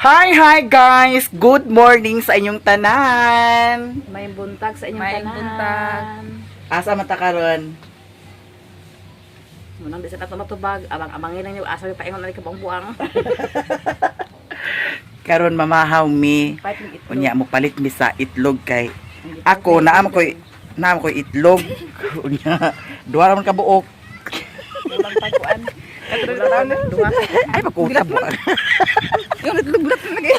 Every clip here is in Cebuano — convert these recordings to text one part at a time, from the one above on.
Hi, hi guys! Good morning sa inyong tanan! May buntag sa inyong May tanan. buntag. Asa man ta karon? Munang di sa tato matubag, abang-abangin lang niyo asa mi paingon ali ka buang buang. Karon mamahaw mi. Pait ng itlog. Unya mo palit mi sa itlog kay ako naam koy itlog. Unya duha ra man ka buok. Walang pagkuan. Duha. Ay, makutab mo. Yung itlog na lagi.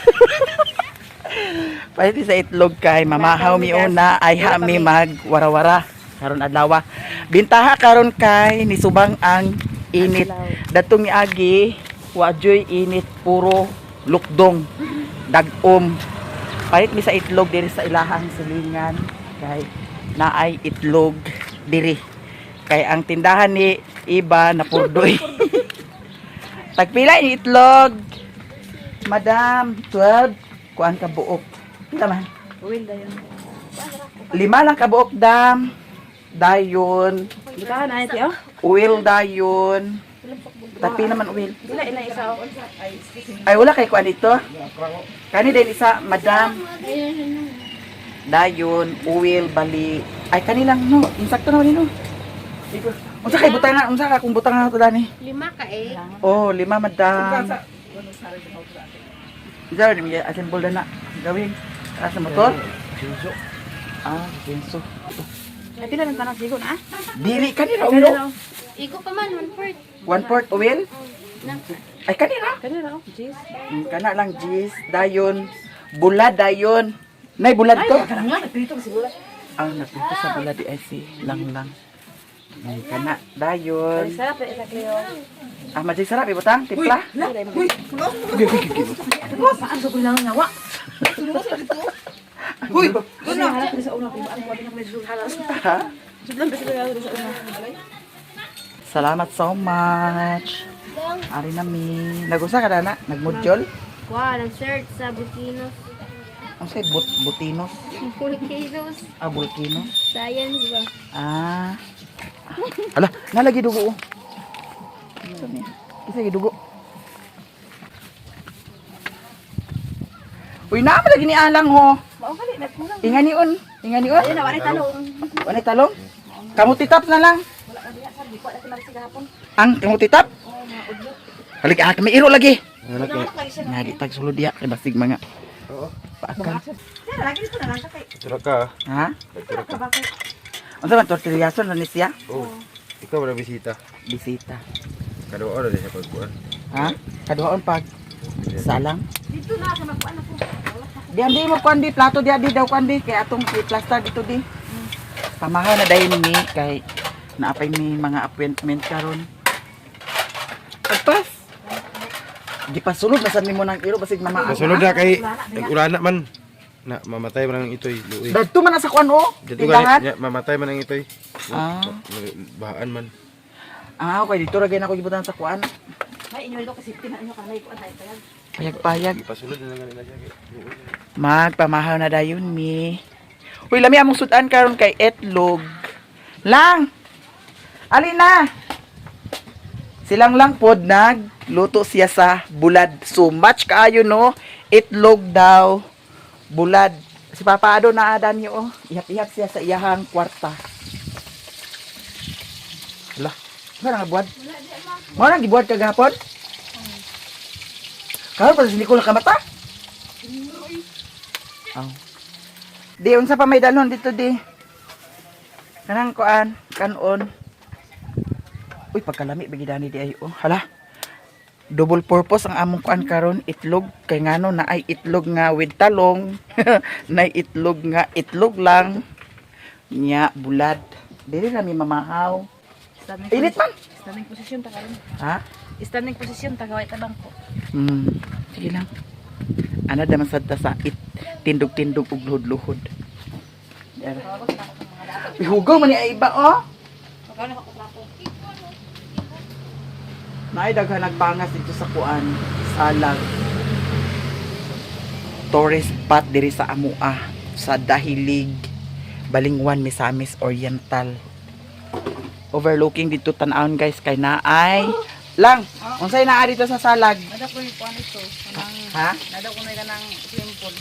Palit mi sa itlog kay mamahaw mi una ay ha mi mag warawara karon adlaw. Bintaha karon kay nisubang ang init. Datong miagi, wa joy init, puro lukdong, dagom. Palit mi sa itlog diri sa ilahang silingan kay naay itlog diri. Kay ang tindahan ni iba na purdoy. Tagpila ni itlog? Madam, 12 kuan ka buok. Pila man? Uwil dayon. Lima lang ka buok, dam. Dayon. Bitahan na iti oh. Oil dayon. Tagpila man oil? Dila ina isa oh. Ay, wala kay kuan dito. Kani din isa, madam. Dayon, oil, bali. Ay, kani lang, no. Insakto naman no. Unsa kay butang na, unsa ka kung butang na to dani? Lima ka eh. Oh, lima, madam. Diyan, may assemble na na. Gawin. Ah, sa motor? Ah, senso. Ay pila lang tanan sigo na. Dili kanira ulo. Igo pa man, one fourth. One fourth oil? Na. Ay, kanira. Kanira oh. Jeez. Kana lang, Gis. Dayon. Bulad, dayon. Nay, bulad to. Karang nga nagprito siguro. Ah, nagpunta sa bulad di ay si lang lang. Ay, kana dayon. Ay sarap isa Cleo. Ah, magic sarap ibutang timpla. Uy, Saan sa kulang nga wa? Uy, Doon na harap sa una kung ano wala na medyo halas. Ha? Sudlan ba sila sa una? Salamat so much. Ari na mi. Nagusa ka na? Nagmudyol? Wow, nag-search sa Volcanoes. Ang say but butinos? Volcanoes. Ah, volcanoes. Science ba? Ah. Ala, nalagi dugo. Oh. Isa niya. Isa gi dugo. Uy, naa lagi ni alang ho. Mao kali nagkulang. Inganion, inganion. Ayun na wala talong. Wala talong? Kamuti tap na lang. Wala ka diya sabi ko na sa gahapon. Ang kamuti tap? Balik ah, may iro lagi. Wala ka siya. Nga di tag sulod diya kay basig mga. Paakal. Sir, lagi dito na lang ka kay. Tura ka. Ha? Tura ka. Unsa man tortillason na ni siya? Oh. Ikaw wala bisita. Bisita. Kaduha ra sa pagkuan. Ha? Kaduhaon pag salang. Dito na sa magkuan ako. Di andi mo kuan di plato di adi daw kuan di kay atong i-plaster dito di. Pamahaw na dayon ni kay naapay mi mga appointment karon. Pagpas. Di pasulod na sad nimo nang iro basig mama. Kasulod na kay nag-ulana man. Na mamatay man ang itoy luoy. Dadto man na sa kuan oh. Dito Tindahan. gani, nya, mamatay man ang itoy. Ah. Bahaan man. Ah, okay dito ra gyud ako gibutan sa kuan. Ay inyo dito kasi safety na inyo kanay kuan tayo tayo. Payag-payag. Ipasulod na lang ganina siya kay luoy. Magpamahaw na dayon mi. Uy, lami among sudan karon kay etlog. Lang. Ali na. Silang lang pod nagluto siya sa bulad. So much kaayo no. Itlog daw. Bulad. Si Papa Ado na adan niyo oh. Ihap-ihap siya sa iyahang kwarta. Lah, wala nga buwad. Mo nang gibuhat kagahapon? Karon pa sa Nicole kamata? Aw. Di unsa pa may dalon dito di. Kanang kuan, kanon. Uy, pagkalami bigi dani di ay oh. Hala. Double purpose ang among kuan karon, itlog kay ngano na ay itlog nga with talong, na itlog nga itlog lang. Nya bulad. Dili ra mi mamahaw. Standing Init man. Standing position ta karon. Ha? Standing position ta gaway tabang ko. Sige lang. Ana daman sad ta sa it tindog-tindog ug luhod-luhod. Dara. Uy, hugaw man ni ay iba oh. Magkano ako trapo? Naay daghan nagpangas dito sa kuan, salag. Tourist spot diri sa Amua, sa Dahilig, Balingwan, Misamis Oriental. Overlooking dito tan-awon guys kay naay lang. Unsay naa dito sa salag? Ada ko yung kuan ito. Kanang Ha? Nadaw ko na kanang swimming pool.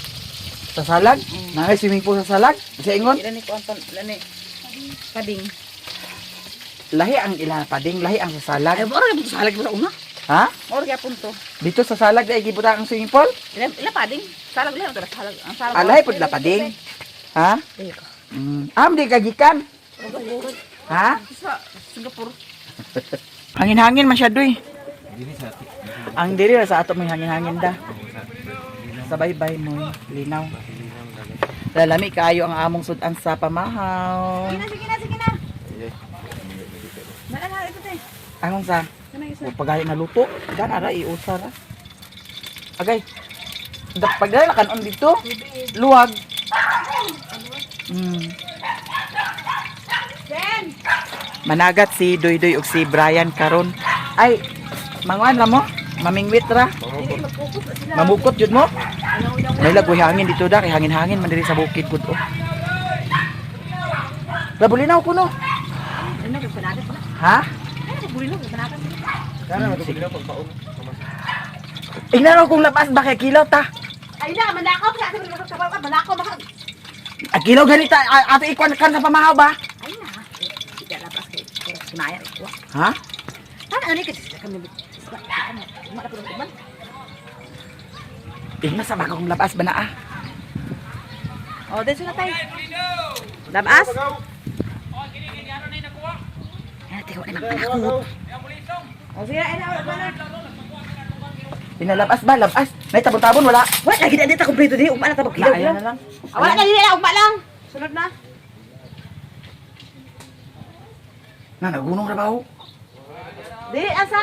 Sa salag? Naay swimming pool sa salag? Sa ingon? Ilan ni kuan pan ilan ni pading. Lahi ang ila pading, lahi ang sa salag. Ay, ora gyud sa salag sa una. Ha? Ora gyapon to. Dito sa salag dai gibutang ang swimming pool? Ila ila pading. Salag lang to salag. Ang salag. Alay pud la pading. Ha? Am di kagikan. Ha? Sa Singapore. Hangin-hangin masyado eh. Ang diri ra sa ato may hangin-hangin da. Sa baybay mo, linaw. Lalami kaayo ang among sudan sa pamahaw. Sige na, sige na. Mana na ito te. Anong sa? Kana isa. O, pagayo na luto. Dan ara iusa ra. Agay. Pagdala na kanon dito. Luwag. Managat si Doydoy ug si Brian karon. Ay, manguan ra mo? Mamingwit ra. Mamukot jud mo? May lagoy hangin dito da, kay hangin-hangin man diri sa bukid pud oh. Labulinaw kuno. Ano kay panagat na? Ha? Ano bulino kay panagat? Kana matulog pagpaon. Ignan kung labas ba kay kilaw ta. Ay na, manakaw ka sa mga kapal ka, manakaw maka. Ang kilaw ganita, ato ikuan kan sa pamahaw ba? Ay na. Di labas kay kinaya ko. Ha? Ano ani kasi sila kami. Ano, pud ang uban. Igna sa bagong labas ba na ah? Oh, dito na tayo. Labas. Ay, tigo na mga anak. Oh, sige na, na, na. Pinalabas ba? Labas. May tabon-tabon wala. Wala lagi na dito kompleto di ugma na tabog Na, kilaw. ayan na lang. Ah, wala na dili ugma lang. Sunod na. Na nagunong ra ba ho? Dili lang sa.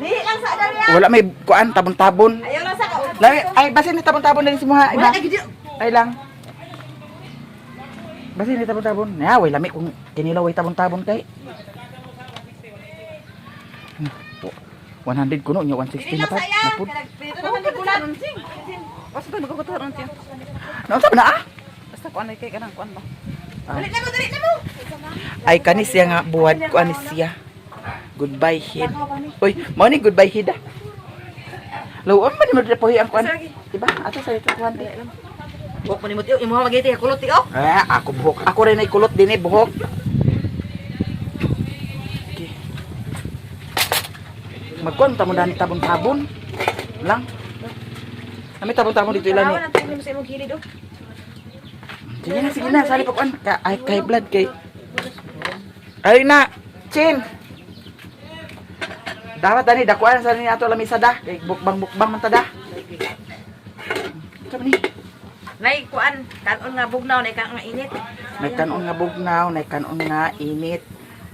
Dili lang sa dali. Wala may kuan tabon-tabon. Ayaw lang sa. Lami, ay basin ni tabon-tabon na rin si Muha. Iba. Wala lagi di. Ay lang. Basin ni tabon-tabon. Na, way lami kung kinilaw way tabon-tabon kay. 100 kuno nya 160 na pa. Napud. Dito naman di bulan. Basta to magkukuturon siya. Naunsa ba na ah? Basta kuan kay kanang kuan ba. Ah. Dali na mo, dali na mo. Ay kani siya nga buhat ko ani siya. Goodbye head. Uy, mao ni goodbye head ah. Lawon man ni mo po ang kuan. Diba? Ato sa ito kuan di. Buhok mo ni mo tiyo, imo magiti kulot tiyo. Eh, ako buhok. Ako rin ay kulot din eh, buhok. Okay. Magkuan ta mo dani tabon-tabon. Lang. Ami tabon-tabon dito ilan eh. Tanawa na mo sa imong kilid oh. Sige na, sige na, sali pa kuan. Ka ay kay blood kay. Ay na, Chin. Dapat dani dakuan sa ni ato lamisa da kay bukbang-bukbang man ta da. Sa ni? Nay kuan, kanon nga bugnaw, nay kanon nga init. May kanon nga bugnaw, nay kanon nga init.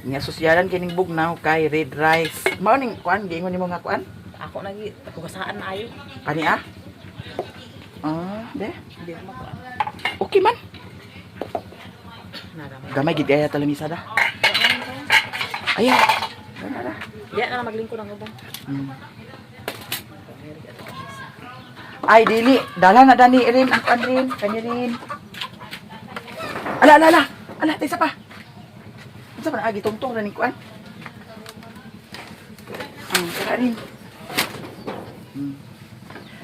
Nya susyalan kining bugnaw kay red rice. Mao ning kuan giingon nimo nga kuan? Ako nagi kugasaan na ayo. Kani ah? Ah, de. Hindi ako makuan. Okay man. Naraman. Gamay gid kaya ta lamisa da. Ayaw. Dara, dara. Di na maglingkod ang ubang. Ay dili, dala na dani rin ang kuan rin, kani rin. Ala ala ala. Ala, taysa pa. Unsa man agi tungtong ra ning kuan? Ang tara rin.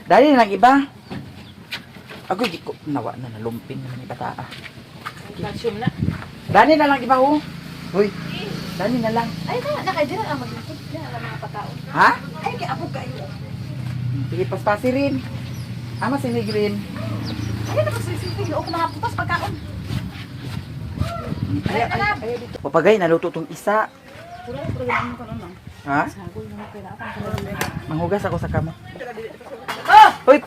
Dali na lang iba. Agoy di ko nawa na nalumping naman ni bata ah. Calcium na. Dali na lang iba ho. Hoy. Dali na lang. Ay na, na kay dira ang maglingkod na ang mga pagkaon. Ha? Ay kay apog kayo. Sige paspasi rin. Ama sinig rin. Ay na pagsisipig o mga putas pagkaon. Ay, ay, ay, dito. Papagay, naluto tong isa. Puro puro ganun kanon lang. Ha? Sagol na ko na Manghugas ako sa kama. Hoy!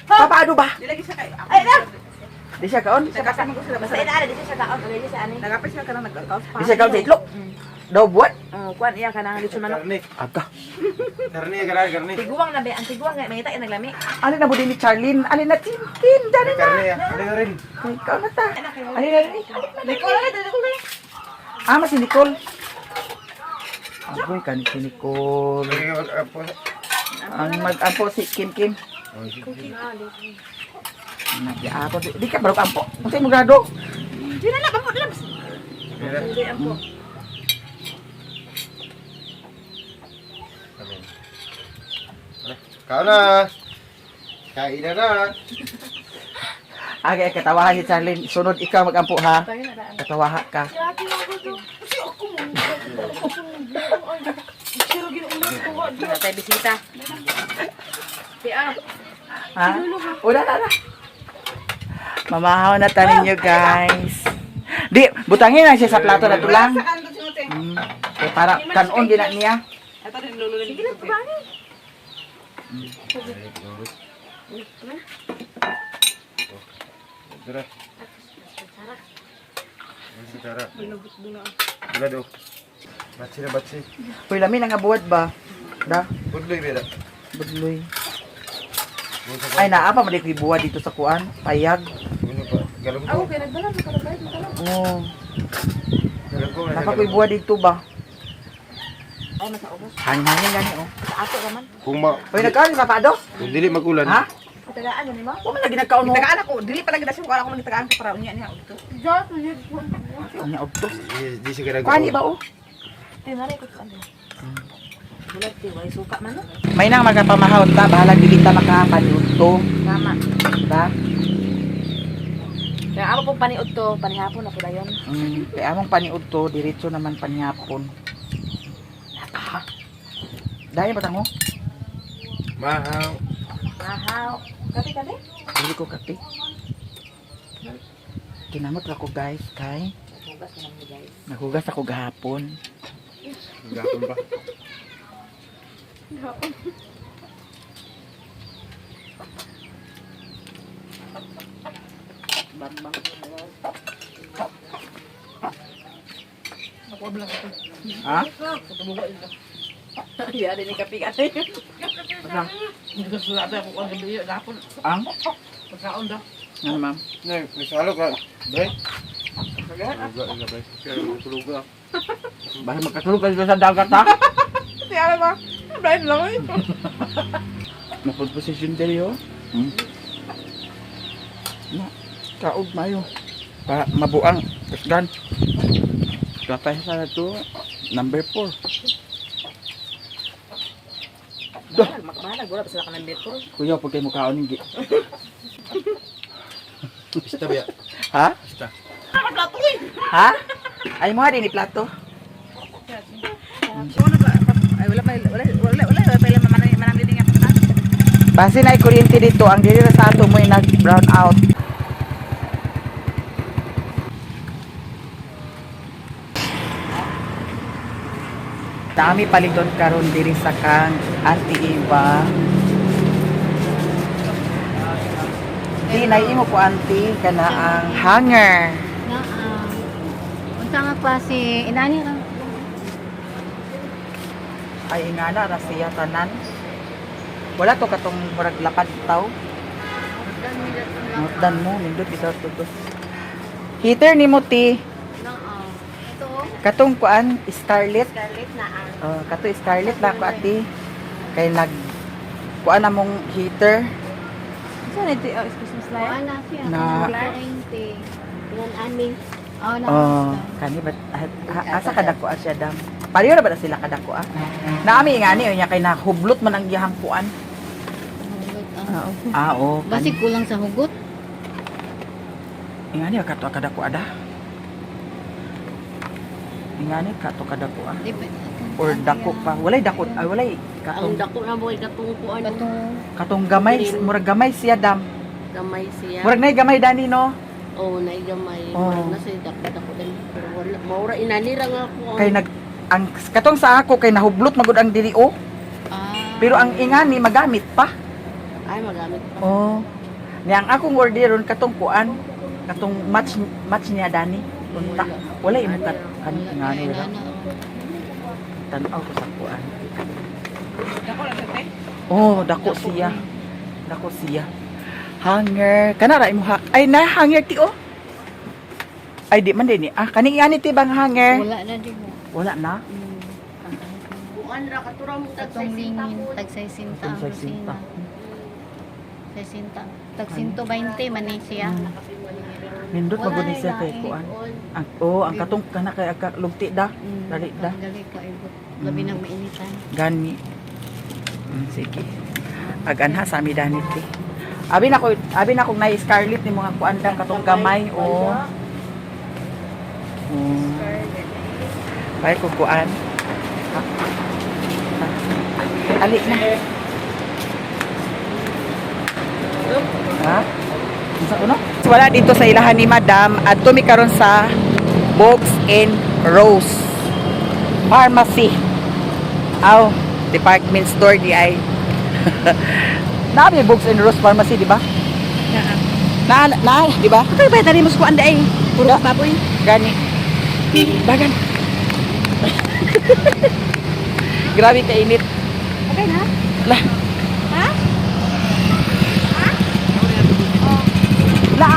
Papa, ano ba? Di lagi siya kay. Ay na. Di siya kaon? Nagasa mo ko sila Basta basta. ina di siya sa kaon, di siya ani. Nagapit sila kanang nagkaos pa. Di siya kaon sa itlog? Daw buwan? Oh, kuan iya kanang lechon manok. Karne. Aga. Karne, karne, karne. Tiguang na be, ang tiguang nga mangita naglami. Alin na budi ni Charlene? Alin na Tintin? Dali na! Karne, karne na rin. Ikaw na ta. Alin na rin? Nicole, ay Nicole. Ama si Nicole. Agoy, kani si Nicole. Ang mag-ampo si Kim Kim. Nag-apo. Di ka barok ampo. Unsay mo grado? Di na lang, bangko lang. Hindi ampo. Kaon na. Kain na na. Agay, katawahan si Charlene. Sunod ikaw magampo ha. Katawaha ka. Wala tayo bisita. Ha? Una na na. Mamahaw na tanin nyo, guys. Di, butangin lang siya sa plato na tulang. Kay para kanon din na niya. Ito rin lolo Sige lang, Tara. Tara. Wala daw. Batsi na batsi. Uy, lami na nga buwad ba? Da, Budloy beda. budloy. Ay, naa pa man ko'y buwad dito sa kuan. Payag. Ano pa? Galong ko. Okay, nagdala mo kalagay. Oo. Galong ko. Napa ko'y buwad dito ba? Ay, masa ubos. Hangin-hangin gani oh. Sa ato raman. Kung ma Uy, nagkaon ni Papa Do? kung dili magulan. Ha? Tagaan yun mo? Wa man lagi nagkaon mo. Tagaan ako. Dili pa lagi na siya. Kung ako man tagaan ko para unya niya. Ito. Unya obto. Di di siya Kuan ba oh? Tinari ko sa ano. Bulag ti, way suka man no? May nang magapamahaw ta, bahalag dili ta makapaniudto, Tama. diba? Kaya amo pong paniud to, panihapon na po dayon. Kay among paniudto, diretso naman panihapon. Ah. Dahil batang mo? Mahaw. Mahaw. Kape kape. Dili ko kape. Kinamot ra ko guys kay Hugas na naman guys. naghugas ako gahapon. Gapon pa. Ha? Iya, din kape kape. Basta. Ang? Ano ma'am? Nay, may salo ka. Bre. Luga, luga, bre. Pero tulog ka. Basta magkatulog ka dito sa dagat ha? Kasi alam ba? Blind lang eh. Napag-position diri oh. Hmm. Na, kaog mayo. Para mabuang. Kasgan. Kapay sa na to, number 4. Dah. Makbalag wala pa sila ka ng beto. Kuya, pag kayo mukhaon hindi. Pista ba? Ha? Pista. Ha? Ay mo din ni plato. Ay wala pa wala wala wala wala pa ilang manang manang din nga pa. Base na kuryente dito, ang diri ra sa ato mo nag brown out. Dami paliton karon diri sa kang Auntie Eva. Di imo ko auntie kana ang hanger. Na, unsa nga klase, inani ka? Ay ingana ra siya tanan. Wala to katong murag lapad taw. Ngutdan mo, nindot bitaw to to. Heater ni mo ti. Na, ito oh. Katong kuan scarlet. Scarlet na ah. Oh, kato scarlet na ako ati. Kay nag kuan na mong heater Saan ito? Oh, excuse me, Kuan na siya. Na- Ilan ani? Oh, na. Oh, kani ba asa kadako siya dam. Pareho ra ba na sila kadako ah? Naami ngani unya kay nahublot man ang iyahang kuan. Hugot, ah. Ah, oh. Basi kulang sa hugot. Ingani kato kadako ada. Ingani kato kadako ah. Di ba- Or dako pa. Walay dako, ay walay Ang katong dako na mo katong kuan Katong katong gamay, murag gamay siya dam. gamay siya. Murag nay gamay dani no. Oh, nay gamay. Oh. Murag na siya dako dako din. Pero wala maura inani ra nga ako. Kay nag ang katong sa ako kay nahublot magud ang diri oh. ah. Pero ang ingani magamit pa. Ay magamit pa. Oh. Niya ang akong orderon katong kuan, katong match match niya dani. Unta. Wala imo kat kan ingani ra. Inana, oh. Tan-aw ko sa kuan. Dako lang kape. Oh, dako siya. Dako siya. Hanger. Kana ra imo hak. Ay na hanger ti oh. Ay di man din ni. Ah, kani ingani ti bang hanger? Wala na di mo. Wala na. Kuan ra katura mo tag Katong lingin, tag 60 ang Tag 60. Rosina. 60. Tag 120 man ni siya. Nindot Wala magud ni na siya kay lain. kuan. Ang oh, ang katong kana kay agka lugti da. Dali da. Dali ka ibot. Labi nang mainitan. Gani. Sige. Aganha sa ami danit eh. Abi na kung na scarlet ni mga kuandang katong gamay oh. Bay ko kuan. Ali na. Ha? Unsa kuno? Wala dito sa ilahan ni Madam at mi karon sa Books and Rose Pharmacy. Aw, department store di ay. Nabi Books and Rose Pharmacy, di ba? Na, na, di ba? Okay ba dali mo sa kuan ay? Puro Da. baboy. Gani. Dagan. Grabe kainit. Okay na? Lah. Ha? La.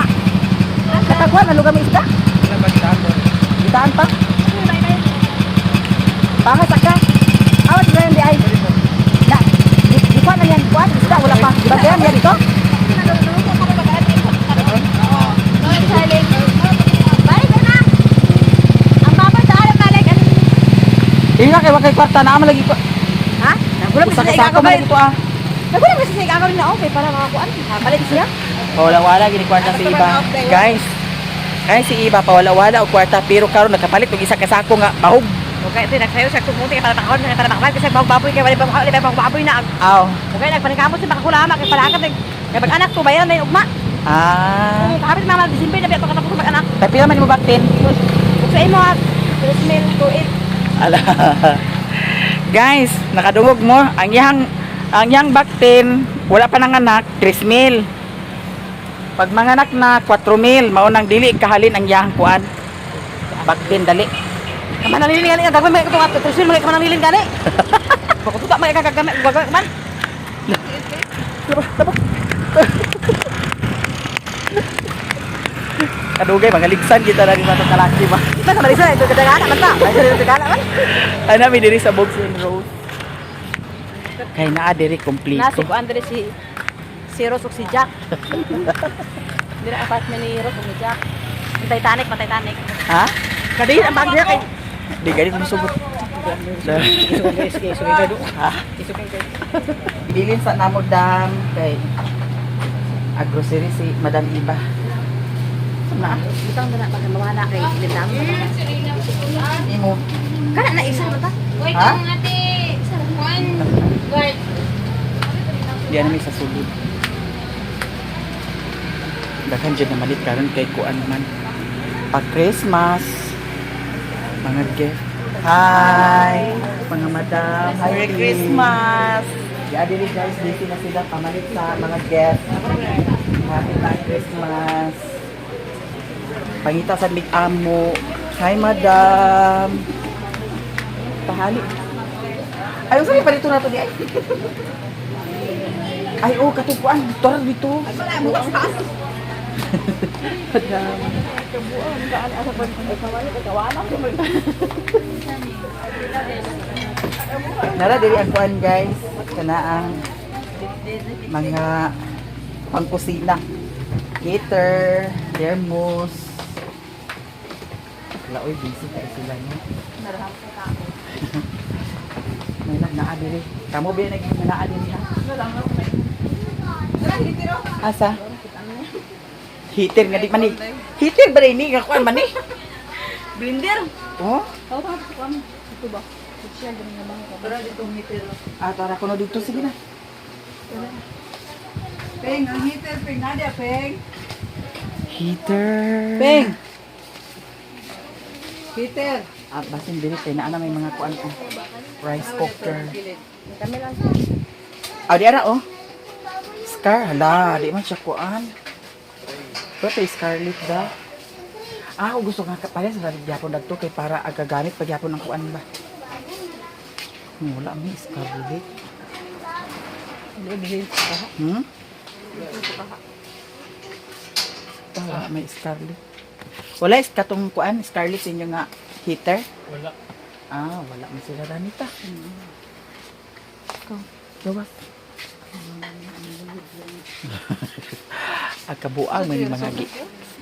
Katagwan, ano kami isda? Gitaan pa? Pangas ka. Awat ba yan di ay? Na, di kuan na yan, kuan, isda, wala pa. Di ba yan, yan dito? Balik na. Ang baboy sa alam balik. Inga kay wakay kwarta na lagi ko. Ha? Nagulam Usa sa ka sako man dito ah. Nagulam kasi sa ikaw na okay para makakuan. Ha, balik siya. Pawala-wala gini kwarta si Iba. Guys, ay si Iba pawala-wala og kwarta pero karon nakapalit og isa ka sako nga bahog. Okay, ito nagsayo siya tumuti kay para makaon para makaon kasi bawang baboy kay wala bawang wala bawang baboy na. Aw. Okay, nagpaningkamot siya makakulama kay palakat kay pag anak to bayaran na yung ugma. Ah. Kung kahapit mama Disyembre na biya katapos mag anak. Tapi naman mo baktin. Ug sa imo ha, 3 mil 28. Ala. Guys, nakadungog mo ang iyang baktin wala pa nanganak 3 mil. Pag manganak na 4 mil, mao nang dili kahalin ang iyang kuan. Baktin dali. Kaman nalilin gani daghan may katong 3 mil mga kaman nalilin gani. Bako tuta may kagagamit gagawin man. Kadugay mga ligsan kita na dito kalaki ba. Kita sa Marisa ito kadagana man ta. Ay sa kadagana man. Ana mi diri sa Bogs and Rose. Kay naa diri kompleto. Nasi ko andre si si Rose ug si Jack. Dira apartment ni Rose ug ni Jack. Ang Titanic, pa Titanic. Ha? Kadi ang bag niya kay Di gani mo sugot. Ha? Bilin sa namo dam kay a grocery si Madam Iba. Na Bitang na pag mawala kay ilindam. imo. Kana na isa man ta. Wait Ha? lang ate. One guard. Di na may sa sulod. Daghan jud na malit karon kay kuan man. Pa Christmas mga gift. Hi mga madam. Hi, Merry Christmas! Yeah, dili guys, busy na sila pamalit sa mga guest. Happy na Christmas. Pangita sa mig amo. Hi, madam. Pahali. Ay, unsa pa dito na to di ay? Ay, oh, katupuan. Tara dito. Madam. Nara diri ang kuan guys. Kana ang mga pangkusina. Heater, thermos. Wala oy busy kay sila no. May lang naa diri. Kamo ba naging naa diri ha? Asa? Heater nga di man ni. Heater ba ni nga kuan man ni? Blender. Oh? Oh, pa kuan. Ito ba? Siya ganun nga mga Ah, tara kuno dito sige na. Peng, ang heater, Peng. Nadia, Peng. Heater. Peng! Heater. Ah, basin diri kay naa na may mga kuan ko. Rice cooker. Kami lang. Ah, di ara oh. Scar, hala, di man siya kuan. Pero Scarlet da. Ah, ako gusto nga pala sa gyapon dagto kay para agagamit pag gyapon ang kuan ba. Wala may Scarlet. Wala may Scarlet. Wala is katong kuan Scarlet inyo nga heater. Wala. Ah, wala man sila danita. Ikaw, gawas. Agkabuang man yung mga gi.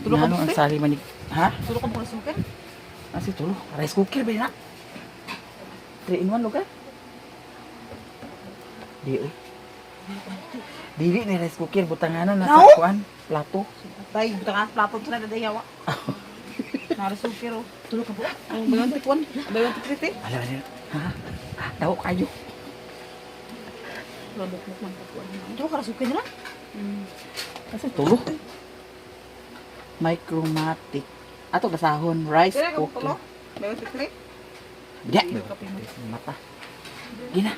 Tulo ka Ngano ang buke? sali man ni ha? Tulo ka bukas sukar. Ah, si tulo. Rice cooker ba yun, na? 3 in 1 lugar? Di oy. Dili ni rice cooker butanganan na sa No? kuan, plato. Tay, butang ang plato sa nagadayawa. Narasukir oh. Tulo ka ba? Ang buy one take one. Buy one take three. Ala ala. Ha? Daw kayo. Tulo ka rasukir na. Kasi tulo. Micromatic. Ato basahon rice Kaya ka cooker. tulo. Buy one take three. Diya. Mata. Gina.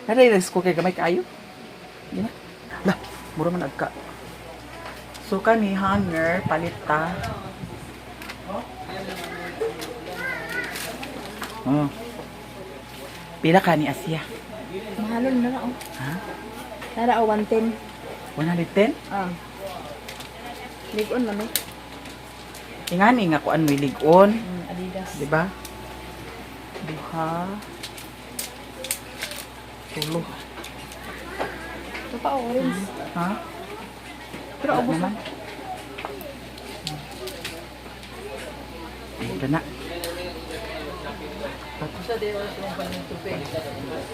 Nara rice cooker gamay kaayo. Gina. Lah, mura man agka. So kani hanger palit ta. Oh. Pila ka ni Asia? Mahalon na oh. Ha? Nara oh, 110. 110? Ah. Ligon man eh. Ingani nga kuan may ligon, Adidas. di ba? Duha. Tulo. Ito pa oh, orange. Ha? Pero Wala ubos naman. Ay, ito na.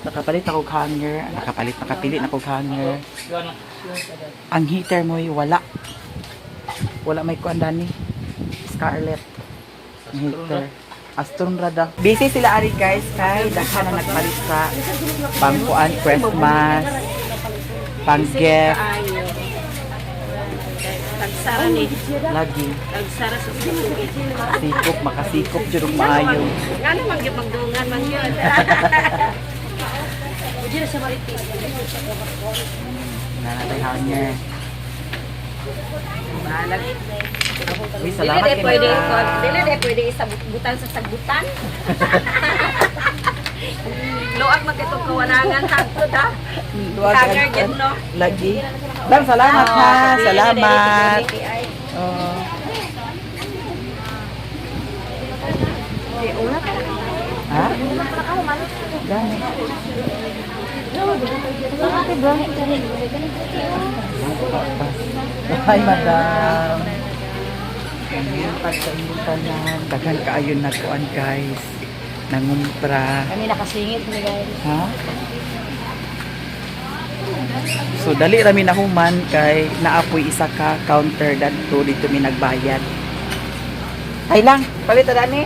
Nakapalit ako hanger. Nakapalit, nakapili na akong hanger. Ang heater mo'y wala. Wala may kuan dani. Scarlet. Ang heater. Astron rada. Busy sila ari guys kay daghan na nagpalit sa pangkuan Christmas, pang gift, Ayo. Tagsara ni. lagi. Tagsara sa sukit. Sikop, makasikop jud og maayo. Ngano man gyud magdungan man yun. Udi na siya maritis. Nanatay hanger. Balag. Uy, salamat Dili kay pwede madam. dili de pwede isabutan sa sagbutan. Luag man kay tong kawalangan hagtod ha. Luwag Hanger ang- gyud no. Lagi. Dam, salamat ha. Dili, dili, Salamat. dili, ay. Oo. Ha? Gani. Hi, madam. Pag sa inyong tanan. Daghan kaayo na kuan, guys. Nangumpra. Kami nakasingit ni guys. Ha? So dali rami na human kay naapoy isa ka counter dadto dito mi nagbayad. Ay lang, palit ta dani.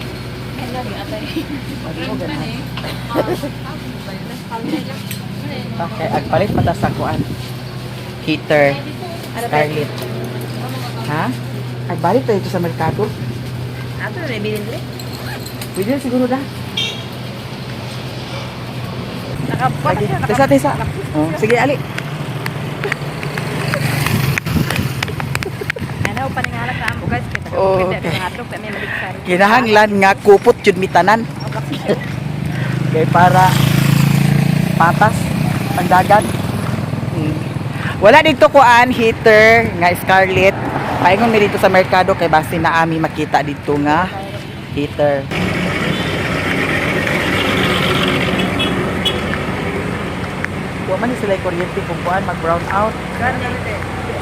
Okay, agpalit pa ta sa kuan. Heater. Scarlet. Ha? Agbalik ta dito sa merkado. Ato na bilin dre. Pwede na siguro da. Nakabuka Lagi. Tesa, tesa. Oh, sige, ali. Ano paningalak na amo guys kita. Oh, Kita okay. okay. Kami maligsar. Kinahanglan nga kupot jud mi tanan. Kay para patas ang dagat. Wala dito kuan heater nga scarlet. Paingon mi dito sa merkado kay base na ami makita dito nga heater. Wa man ni sila kuryente kung kuan mag brown out.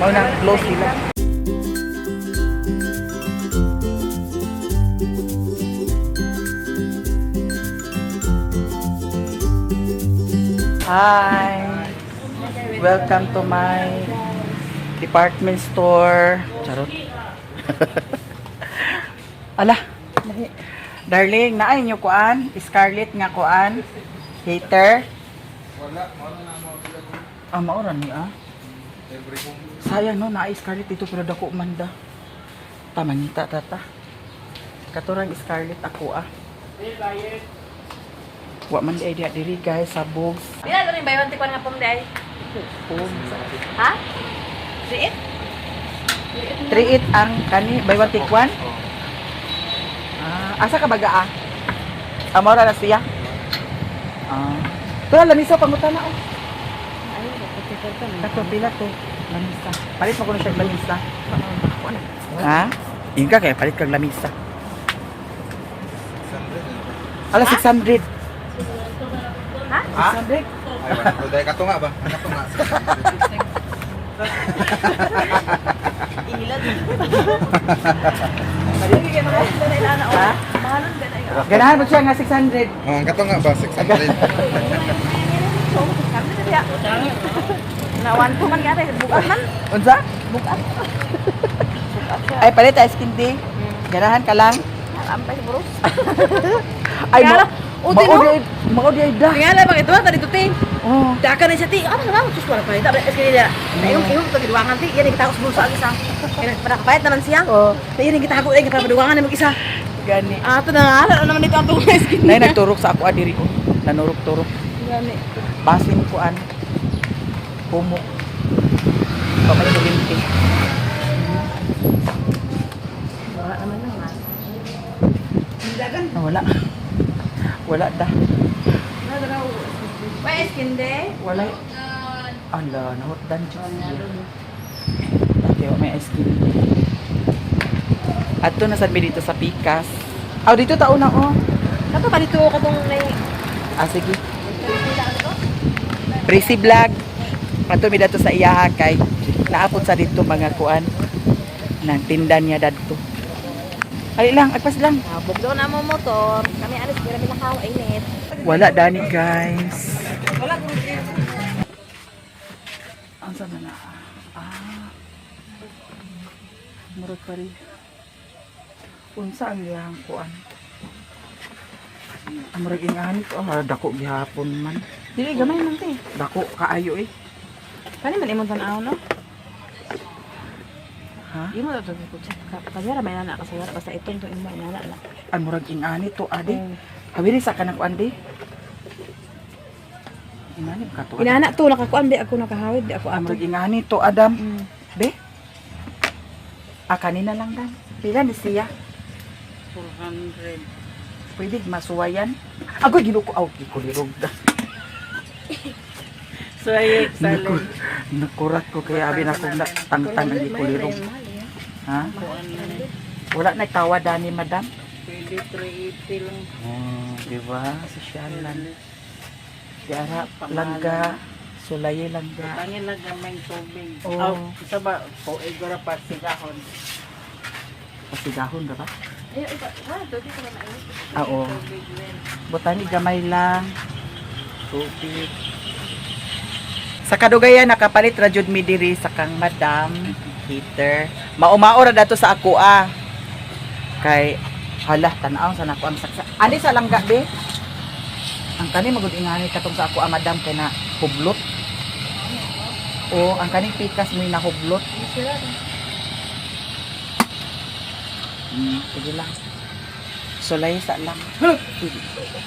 Mao na close sila. Hi. Welcome to my department store. Charot. Ala. Darling, naay nyo kuan? Scarlet nga kuan? Hater? Wala, wala na mo available. Ah, maura ni ah. Every home. Sayang no, naay Scarlet dito pero dako man da. Tamangita tata. Katurang Scarlet ako ah. Wa man di idea diri guys sa bugs. Pila rin buy one take one nga pom day? Pum. Ha? 3 3.8 ang kani buy one take one. Ah, asa ka baga ah? Amora na siya. Ah. Tura lamisa pangutana oh. Kato pila to. Lamisa. Palit mo kuno siya og lamisa. Ha? Inga kay palit kag lamisa. 600. Ala 600. Ha? 600. Ay, wala ko. Dahil katunga ba? Ang Katunga. Ha? Ganahan mo siya nga 600. Oh, ang katunga ba? 600. Nawan ko man gata bugat man. Unsa? Bugat. Ay, palit ice candy. Ganahan ka lang. Ampay sa buros. Ay, Kaya, uti, no? mao di ay da. Tingala bang ito tadi to ti. Oh. Daka na siya ti. Ano naman sus wala pa. Dapat es kanila. Naimong imong to giduwangan ti. Yan kita sa bulsa ang isa. Kaya para naman siya. Oh, Yan kita ko ay para paduwangan na mag-isa. gani. Ah, to na nga. Ano naman dito ang tungkol ice candy. Nay nagturok sa ako adiri ko. Nanurok-turok. Gani. Basin kuan. Pumok. Pamay kuryente. Wala naman lang ah. Ah, wala. Wala da. Wait, ice candy. Wala. Ala, nahutdan jud siya. Dati wa may ice cream. Adto na sad mi dito sa Pikas. Aw dito tao na oh. Kato pa dito katong may Ah, sige. Prissy Vlog. Ato mi dato sa iyaha kay naapot sa dito mga kuan nang tinda niya dadto. Ali lang, agpas lang. Habog daw na mo motor. Kami alis kira milakaw init. Wala dani guys. Wala gud. Ang sama na. Ah. Murag pari. Unsa ang iyang kuan? Ang murag ingani ko ah, dako gihapon man. Dili gamay man ti. Dako kaayo eh. Kani man imong tan-aw no? Ha? Imo daw to ko check. Kamera may nana ka sa basta itong to imo inana na. Ang murag ingani to ade. Hawiri sa kanang kuan di. Ingani ba ka to? Inana to nakakuan di ako nakahawid di ako Ang ato. murag ingani to Adam. Mm. Be? Ah, kanina lang dan. Pila ni siya? 400. Pwede masuwayan. Agoy ginuko aw gikulirog da. So, ay, Naku, nakurat ko kaya abi na kong tangtang ang gikulirog. Ha? Wala na tawa dani madam. Pwede 380 lang. Oh, di ba? Sosyalan. Diara langga, sulaye langga. Tangin lang gamay tubig. Oo. Oh. Isa ba? Tuig ora pa sigahon. Pasigahon ba ba? Ay, iba. Ha, do di ko na mainit. Ah, oo. Botani gamay lang. Tubig. Sa kadugayan nakapalit ra jud mi diri sa kang madam heater. Maumao ra dato sa ako ah. Kay hala tan-aw sa nako ang saksa. Ani sa langga be. Ang kani magud ingani katong sa ako ah, madam kay na hublot. O ang kaning pikas mo'y nahublot. Sige lang. Sulay sa lang.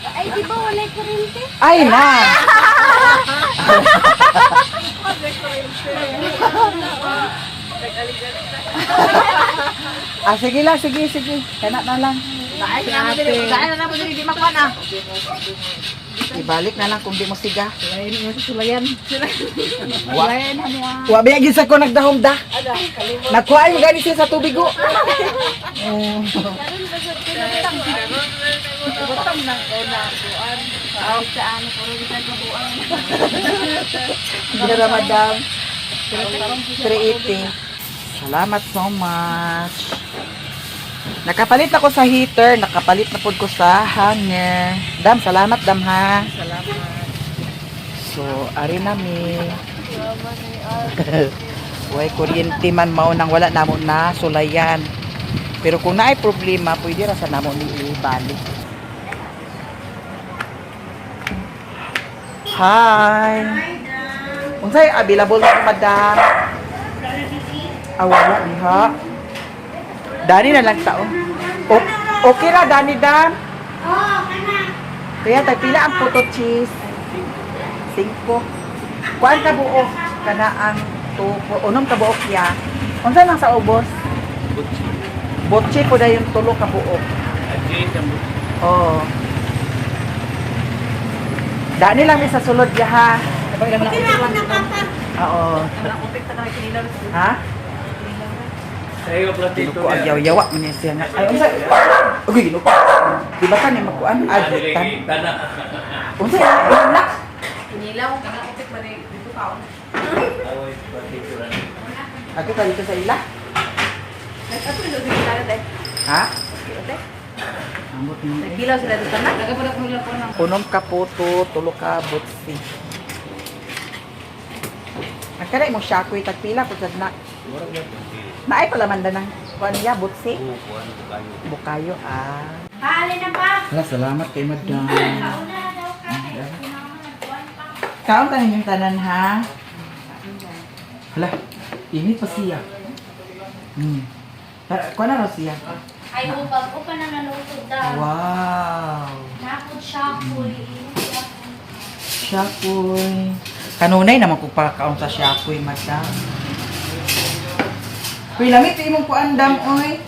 Ay, di ba wala kuryente? Ay na! Ah, sige lang, sige, sige. Kana na lang. Dai na dili, dai na mo dili di makuan ah. Ibalik na lang kung di mo siga. Sulayan mo sulayan. Wa, wa biya gid sa ko nagdahom da. Nakuha mo gani siya sa tubig oh. ko. Butang nang una kuan. Saan puro bisan mabuang. Dara madam. 380. Salamat so much. Nakapalit ako sa heater, nakapalit na pod ko sa hanger. Dam, salamat dam ha. Salamat. So, ari na mi. Way kuryente man mao nang wala namo na sulayan. Pero kung naay problema, pwede ra sa namo ni ibalik. Hi. Unsay available na madam? Ah, wala diha. Dani na lang tao. Okay ra dani dam. Oo, kana. Kaya tag pila ang puto cheese? Singko. Kuan ka buok kana ang tupo, unom ka buok ya. Unsa lang sa ubos? Botche po dayon tulo ka buok. Oo. Dani lang mi sa sulod ya ha. Hindi na ako nakaka. Oo. Ha? Ginuko ang yaw-yawa man niya siya nga. Ay, unsa? Uy, ginuko. Di ba ka ni makuan? Adutan. Unsa? Wala. Kinilaw kana upik man dito kaon. Ako ka dito sa ila. Nag-ato dito sila dai. Ha? Ambot ni. Nagkilaw sila dito na. Nagapunok nila po ng Unom ka puto, tulo ka butsi. Ang kanay mo shakoy tagpila pud sad na. Naay pala man danang kuan niya butsi. Bukayo ah. Paali na pa. Hala, salamat kay madam. Kauna daw ka. Kaon tanin yung tanan ha. Hala, init pa siya. Kuan na raw siya. Ay, upag ko pa na naluto daw. Wow. Napod siya ko. Shakoy. Kanunay naman kung pakaon sa shakoy, madam. Uy, lamit imong kuan dam oy.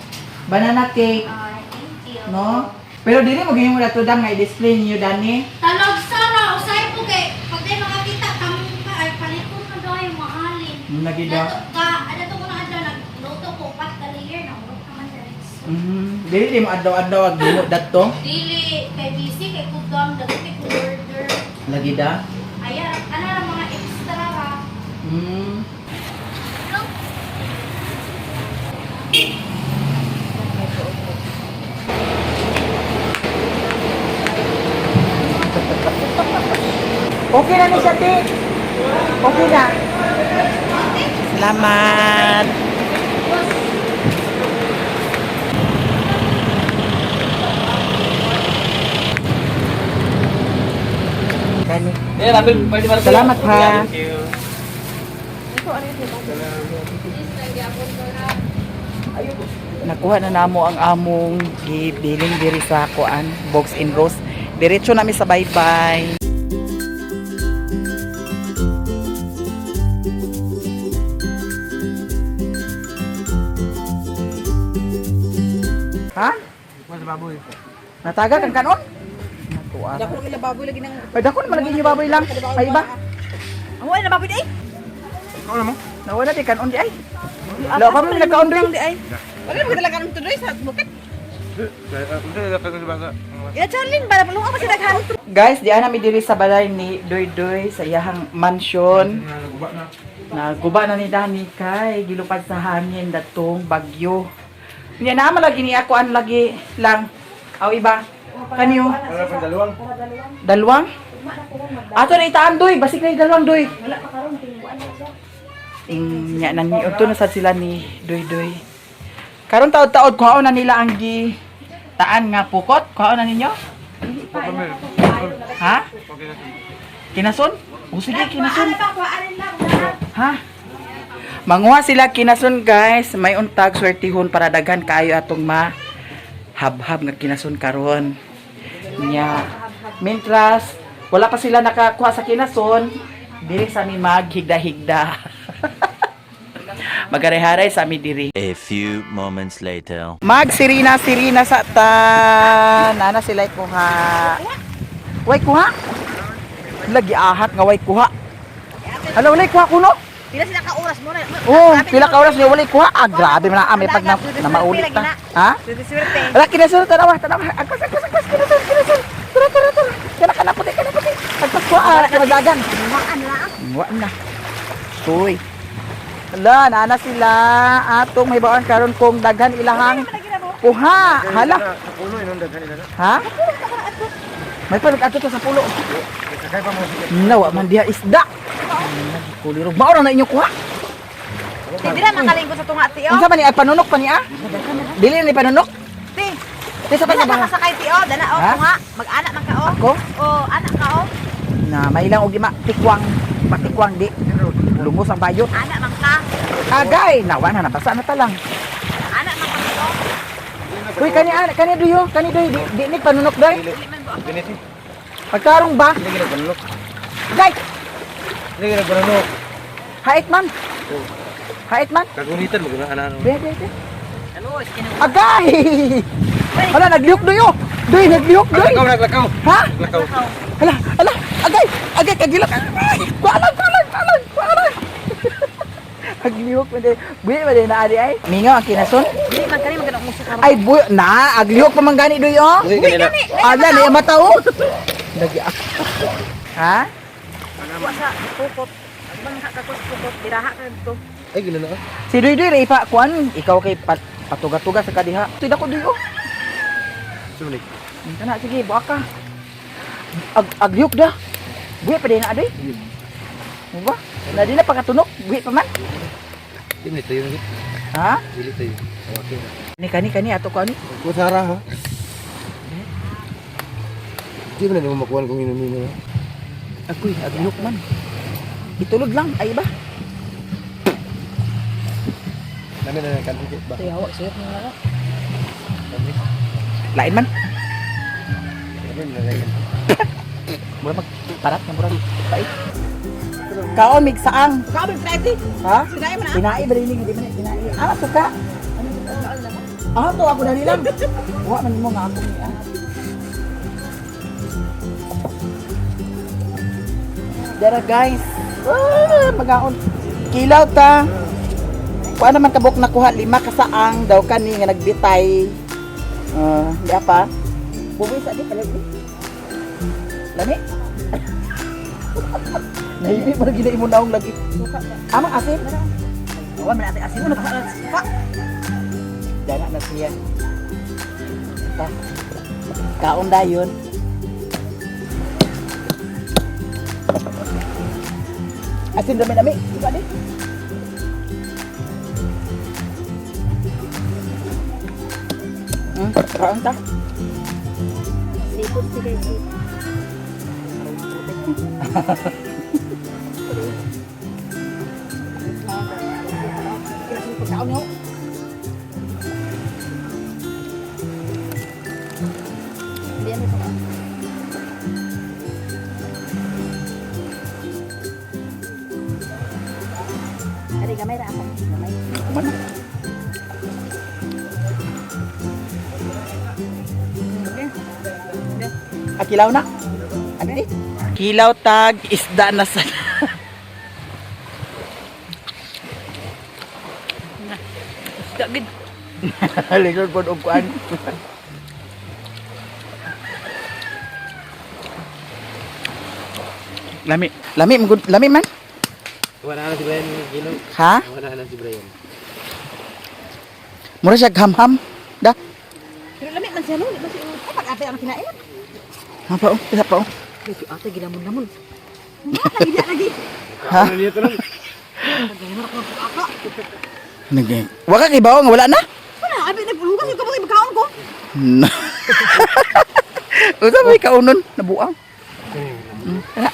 Banana cake, Ay, thank you. no? Pero dili mo gihimo na to dam nga i-display niyo dani. Talog sara, usay po kay pag di makakita kamong ka ay paliton na daw yung maalin. Lagi daw. Nato ka, ano to ko na adlaw nagluto ko pat ka layer na urot naman diretso. Dili di mo adlaw-adlaw ag himo dadto. Dili kay busy kay kudam dagko kay ko order. Lagi da. Ayan, ano ra mga extra ra. Okay na ni siya, te. Okay na. Salamat. Kani. Salamat ha. Thank you. Nakuha na namo ang among gibiling diri sa kuan, Box and Rose. Diretso nami sa bye-bye. Ha? Nataga kang kanon? Natuwa. Dako ila baboy lagi nang Ay, dako naman lagi inyo baboy lang. Ay iba. Amo ay baboy di ay. Nawala di kanon di ay. Lo pa mo nagkaon Di ay. Wala mo dala kanon tuloy sa bukid. Ila Charlene ba palunga pa sila daghan. Guys, di ana mi diri sa balay ni Doy Doy sa iyahang mansion. Naguba na ni Dani kay gilupad sa hangin datong bagyo. Niya na lagi ni ako an lagi lang. Aw iba. Kaniyo? Dalawang? Ato na itaan doy, basig na yung dalawang doy. Wala pa karon tingguan na siya. Ing nya na ni udto na sad sila ni Doy Doy. Karon taod-taod kuhaon na nila ang gi taan nga pukot, kuhaon na ninyo? Ha? Kinason? O sige, kinason. Ha? Manguha sila kinason guys, may untag swertihon para daghan kaayo atong ma habhab nga kinason karon. Nya. Mintras wala pa sila nakakuha sa kinason, diri sa mi maghigda-higda. Magareharay sa mi diri. A few moments later. Mag sirina sirina sa ta. Nana sila kuha. Way kuha? Lagi ahat nga way kuha. Hala walay kuha kuno. Pila sila ka oras mo na. Oh, pila ka oras niya walay kuha. Ah, grabe man na may pag na maulit ta. Ha? Swerte. Ala kinasun tanawa tanawa. Agpas agpas agpas kinasun kinasun. Tara tara tara. Kana kana puti kana puti. Agpas kuha ah, kamagagan. Waan na. Wa na. Tuy. Hala, nana sila atong may baon karon kung daghan ilahang kuha. Hala. Ha? May pa nag-adto ta sa pulo. Nawa man diha isda. Kulirog. Mao ra na inyo kuha. Hindi na makalingkod sa tunga ti oh. Unsa man ni ay panunok pa niya? Dili na ni panunok? Ti. Di sa Dili pa na ba? makasakay ti oh, dana oh Ha? tunga. Mag-anak man ka oh. Ako? Oh, anak ka oh. Na may lang og ima tikwang patikwang di. Lumos ang bayot. Anak man ka. Agay, nawa na nabasa na ta lang. Anak man ka ti oh. Uy, kani ana, kani duyo, kani duyo, di, di ni panunok day. Pagkarong ba? Gay, hait man. Hait man. Kagunitan mo guna ano. Be, be, be. Agay! Hala, naglihok duyo. Duy, naglihok duy. Lakaw naglakaw. Ha? Lakaw. Hala, hala, agay, agay, kagilak. Ay, kualang, kualang, kualang, kualang. Aglihok man day. Buhi man day na adi ay. Mingaw ang kinason. Dili man kani magana umuso karon. Ay, buhi, na, aglihok pa man gani duy oh. Buhi gani na. Ala, na mata oh. Lagi ako. Ha? Wa sa pukot. Bang ka ko sa pukot, diraha ka dito. Ay gina na. Si Duy Duy, ipa kuan, ikaw kay pat, patuga-tuga sa kadiha. Tuy dako duy oh. Sunik. Kana sige, buha ka. Ag aglihok da. Buhi pa day na aday. Mo ba? Na di na pagkatunok, buhi pa man. Di man tayo. Ha? Dili tayo. Okay. Ni kani kani ato ko ani. Kusara ha. Di man na mo makuha kung inumin mo. Agoy, aglok man. Itulog lang ay ba? Namin na kanti ba. Tayo hawak sir nang laka. Lain man. Namin na lang. Mura mag parat na mura pait. Kaon mig saang. Kaon mig saang. Ha? Sinain man ah. Tinai ba rin hindi man tinai. Ah, suka. Ah, to ako dali lang. Wa man mo nga ako ni ah. Dara guys. Ah, magaon. Kilaw ta. Kuha naman kabuk nakuha lima kasaang daw kani nga nagbitay. Ah, di apa? Bubuy sa di palag. Lami. Nahibi mo gina imo naong lagi. Amang asin. Wa man ate asin mo nagpakalat suka. Dana na siya. Ta. Kaon dayon. Asin dami dami. Suka di. Kaon ta. Sipot sige sipot. Pagkaon niyo. Hindi yan ito. Ari gamay ra ako. Gamay. Kuman na. Ah, kilaw na. Ante. Kilaw tag isda na sa Isda gid. Likod pod og kuan. Lami, lami man gud, lami man. Wala na si Brian Gino. Ha? Wala na si Brian. Mura siya hamham. Da. Pero lami man siya no, lami man siya. Ay pag ate ang kinain. Ha pa oh, isa pa oh. Medyo ate gilamon-lamon. Lagi di lagi. Ha? Ano niya to lang? Naging. Wa ka kibaw nga wala na. Wala abi naghugas yung kamot pagkaon ko. Na. Unsa may kaunon nabuang. Tara.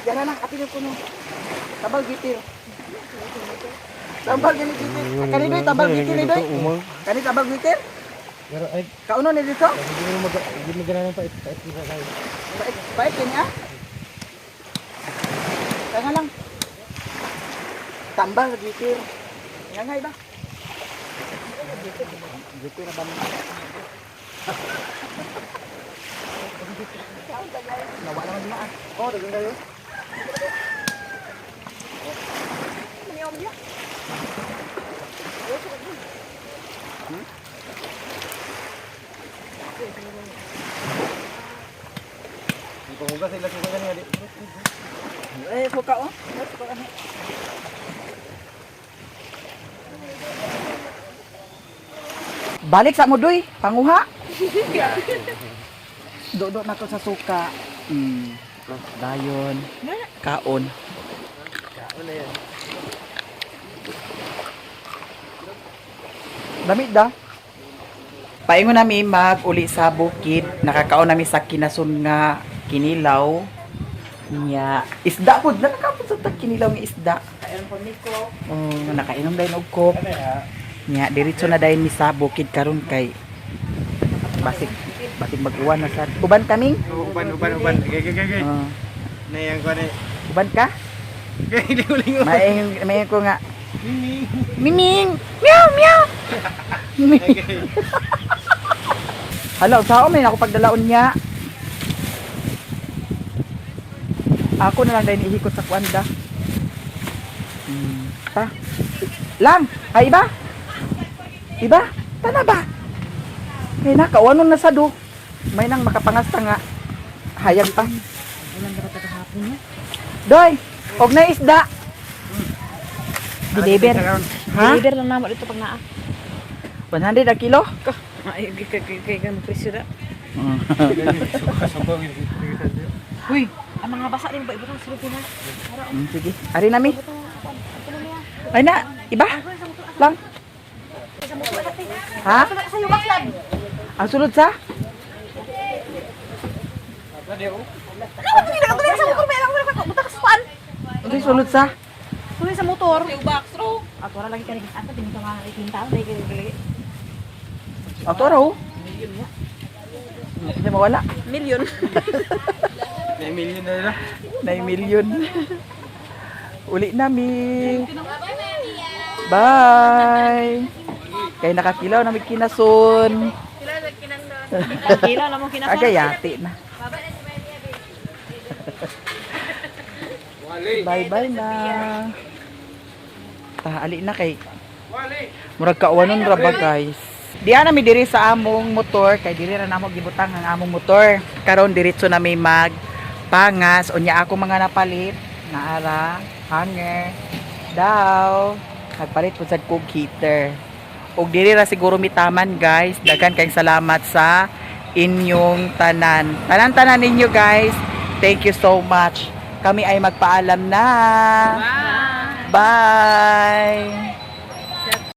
Yan na lang, apil ko no. Tambal gitir. Tambal gani gitir. Kani doy tambal gitir ni doy. Kani tambal gitir. Pero ay, Kauno ni dito. hindi mo mag hindi mo ganahan pa pait pa kayo. Pait, pait kini ah. Kaya lang. Tambal gitir. Nga nga iba. Gitir na ba mo? Nawala man niya ah. Oh, dagan kayo. Panghugas sila suka gani adi. Eh, suka oh. Suka kami. Balik sa mo doy, panguha. Dodo na ko sa suka. Dayon. Kaon. Kaon na yan. Damit da. Paingon nami mag-uli sa bukid. Nakakaon nami sa kinasun nga kinilaw. Nya, isda po. Nakakaon sa tag kinilaw nga isda. Kainom po ni ko. Oh, nakainom dayon og coke. Nya, diretso na dayon mi sa bukid karon kay basig basig mag-uwan na sad. Uban kaming? Uban, uban, uban. Okay, okay, okay. Oh, Nayang ko na. Uban ka? Okay, lingo-lingo. Maing maing ko nga. Miming. Meow meow. Hala, sao may ako pagdalaon niya. Ako na lang dahil ihikot sa kuanda. Ta. Lang, ay iba? Iba? Tana ba? Kay na kawanon na sa do. May nang makapangasta nga. Hayag pa. Ulan dapat ito hapon niya. Doy, og na isda. Deliver. Ha? Deliver lang namo dito pag naa. 100 ang kilo? Ay, kay kay kay kay presyo na. Uy, Ang mga basa din ba ibutang sa ha. Sige. Ari nami. Ay na, iba? Lang. Ha? Sa box lang. Ang sulod sa? Sa motor may lang butang sa kuan. Ano sulod sa? Tuloy sa motor. Box ro. Ato ra lagi kani ato din ka mga ikinta dai kay gali. Ato raw. Hindi mawala. Million. May million na nila. 9 million. Uli nami. Bye. Kay nakakilaw na may kinason. Kila na mo kinason. Agayati na. Bye-bye na. Tahali na kay murag kauwanon ra ba, guys. Diya na mi diri sa among motor kay diri ra namo gibutang ang among motor. Karon diretso na mi mag pangas unya ako mga napalit naara hanger daw nagpalit pud sad kog heater. Og diri ra siguro mitaman, guys. Daghan kayong salamat sa inyong tanan. Tanan-tanan ninyo, guys. Thank you so much. Kami ay magpaalam na. Bye. Bye.